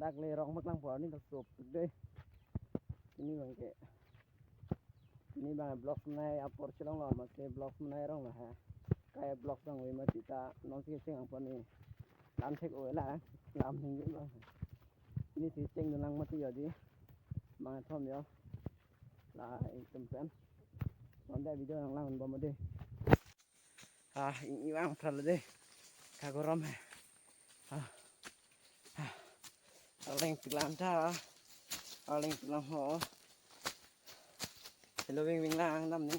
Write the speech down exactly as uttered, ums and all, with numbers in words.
Dak le rong mak lang por ni dak sop dei. Pini abang ke. Pini abang vlogs nai apor chelonglo, amatsi vlogs nai rong lo ha. Kai vlogs nang oi mati ta non si cheng ang pon ni. Lam thek oi la, lam hing abang. Pini si cheng dun lang mati yo dei. Mangthom yo. La itum pen. Nonta video nang lang bom dei. Ah, ing-i abang phral dei. Kagorom he. Ah. Ah. Arleng tiklam ta. Arleng tiklam ho. Hello, wing wing lang dam ni.